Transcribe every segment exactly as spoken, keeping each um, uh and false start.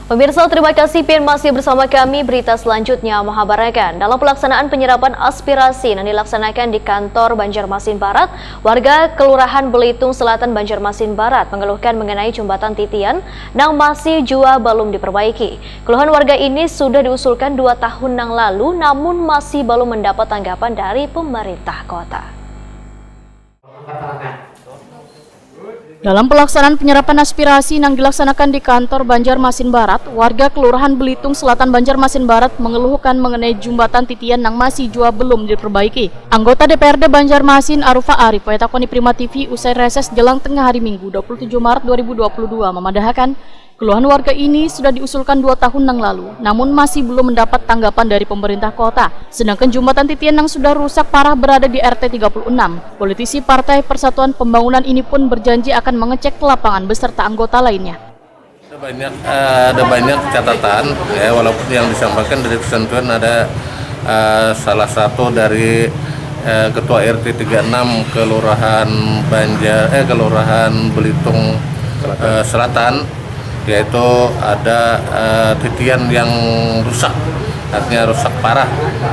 Pemirsa, terima kasih pian masih bersama kami. Berita selanjutnya menghabarkan, dalam pelaksanaan penyerapan aspirasi yang dilaksanakan di kantor Banjarmasin Barat, warga Kelurahan Belitung Selatan Banjarmasin Barat mengeluhkan mengenai jembatan titian nang masih jua belum diperbaiki. Keluhan warga ini sudah diusulkan dua tahun nang lalu, namun masih belum mendapat tanggapan dari pemerintah kota. Dalam pelaksanaan penyerapan aspirasi nang dilaksanakan di kantor Banjarmasin Barat, warga Kelurahan Belitung Selatan Banjarmasin Barat mengeluhkan mengenai jumbatan titian nang masih jua belum diperbaiki. Anggota D P R D Banjarmasin, Arufa Arif, wayatakoni Prima T V usai reses jelang tengah hari Minggu dua puluh tujuh Maret dua ribu dua puluh dua, memadahakan, keluhan warga ini sudah diusulkan dua tahun nang lalu, namun masih belum mendapat tanggapan dari pemerintah kota. Sedangkan jumbatan titian yang sudah rusak parah berada di R T tiga puluh enam. Politisi Partai Persatuan Pembangunan ini pun berjanji akan mengecek ke lapangan beserta anggota lainnya. Ada banyak, eh, ada banyak catatan, ya, walaupun yang disampaikan dari kesentuhan ada, eh, salah satu dari, eh, Ketua R T tiga enam Kelurahan Banjar, eh, Kelurahan Belitung, eh, Selatan, yaitu ada, eh, titian yang rusak, artinya rusak parah,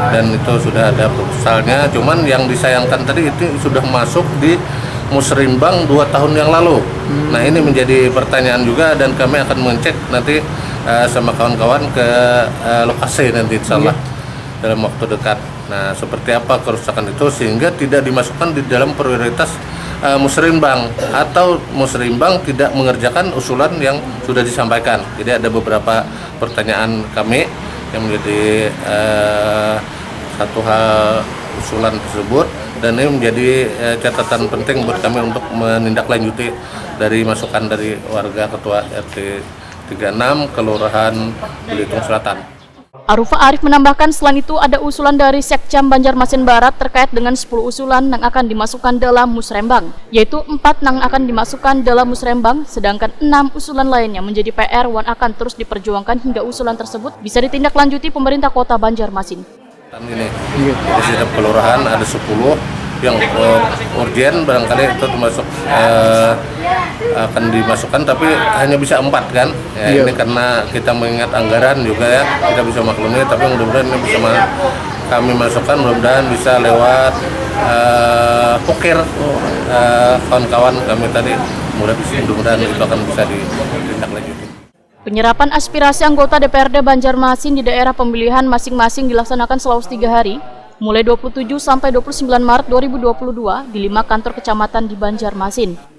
dan itu sudah ada proposalnya. Cuman yang disayangkan tadi itu sudah masuk di musrembang dua tahun yang lalu. Nah, ini menjadi pertanyaan juga dan kami akan mengecek nanti, eh, sama kawan-kawan ke, eh, lokasi nanti, insya Allah, dalam waktu dekat. Nah, seperti apa kerusakan itu sehingga tidak dimasukkan di dalam prioritas, eh, musrembang atau musrembang tidak mengerjakan usulan yang sudah disampaikan. Jadi ada beberapa pertanyaan kami yang menjadi, eh, satu hal usulan tersebut, dan ini menjadi, eh, catatan penting buat kami untuk menindaklanjuti dari masukan dari warga ketua R T tiga enam Kelurahan Belitung Selatan. Arufa Arif menambahkan, selain itu ada usulan dari Sekcam Banjarmasin Barat terkait dengan sepuluh usulan yang akan dimasukkan dalam musrembang, yaitu empat yang akan dimasukkan dalam musrembang, sedangkan enam usulan lainnya menjadi P R wan akan terus diperjuangkan hingga usulan tersebut bisa ditindaklanjuti pemerintah kota Banjarmasin. Ini di setiap kelurahan ada sepuluh yang, eh, urgen, barangkali itu termasuk, eh, akan dimasukkan, tapi hanya bisa empat kan. Ya, ini karena kita mengingat anggaran juga, ya, kita bisa maklumi, tapi mudah-mudahan ini bisa ma- kami masukkan, mudah-mudahan bisa lewat, eh, pukir, eh, kawan-kawan kami tadi, mudah-mudahan itu akan bisa ditindaklanjuti. Penyerapan aspirasi anggota D P R D Banjarmasin di daerah pemilihan masing-masing dilaksanakan selama tiga hari, mulai dua puluh tujuh sampai dua puluh sembilan Maret dua ribu dua puluh dua, di lima kantor kecamatan di Banjarmasin.